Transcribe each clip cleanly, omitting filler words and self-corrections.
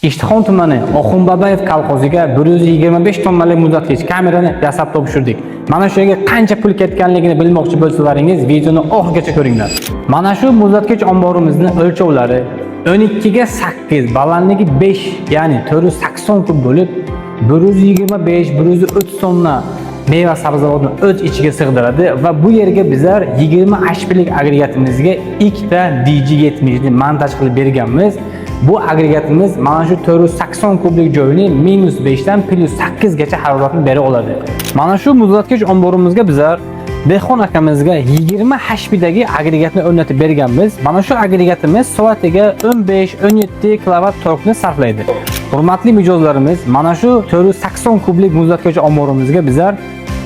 Ishtixon tumani Oxunbabayev kolxoziga 125 tonnalik muzlatgich kamerani yasab topshirdik. Mana shu yerga qancha pul ketganligini bilmoqchi bo'lsalaringiz, videoni oxirigacha ko'ringlar. Mana shu muzlatgich omborimizni o'lchovlari 12 ga 8, balandligi 5, ya'ni 480 kub bo'lib, 125 130 tonna meva sabzavotni o'z ichiga sig'diradi va bu yerga bizlar 20 HPlik agregatimizga ikkita DG70 ni montaj qilib berganmiz. Bu agregatimiz mana shu 480 kublik joyni -5 dan +8 gacha haroratni bera oladi. Mana shu muzlatgich omborimizga bizlar dehqon akamizga 20 HPdagi agregatni o'rnatib berganmiz. Mana shu agregatimiz soatiga 15-17 kilovat tokni sarflaydi. Hurmatli mijozlarimiz, mana shu 480 kublik muzlatgich omborimizga bizlar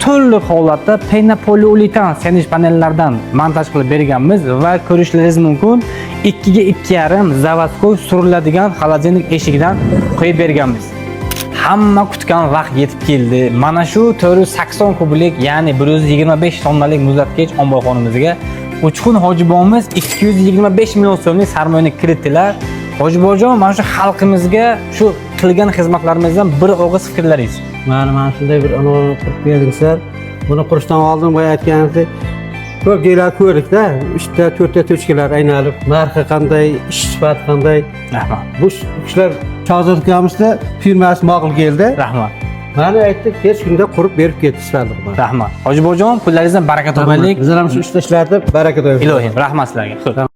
to'liq holatda penopoliuretan sendvich panellardan montaj qilib berganmiz va ko'rishlaringiz mumkin, 2 ga 2,5 заводской suriladigan холодильник eshigidan qo'yib berganmiz. Hamma kutgan vaqt yetib keldi. Mana shu 480 kublik, ya'ni 125 tonnalik muzlatgich omborxonamizga Uchqun Hojibomiz 225 million so'mlik sarmoyani kiritdilar. Hojibojon, mana shu xalqimizga shu qilgan xizmatlarimizdan bir og'iz fikrlaringiz. Mana shunday bir anavi qurib berdingizlar. Buni qurishdan oldin boya aytganingizdek, ko'p joylar ko'rdikda, uchta to'rtta точка lar aylanib, narxi qanday, ish sifati qanday. Rahmat. Bu kishilar Shahzod ukamizda firmasi ma'qul keldi. Rahmat. Mana aytdik, tez kunda qurib berib ketdi sifatli. Rahmat. Hojibojon, pullaringizdan baraka topaylik. Bizlar ham shu ishda ishlatib baraka topaylik. Ilohim, rahmat sizlarga. Xo'p.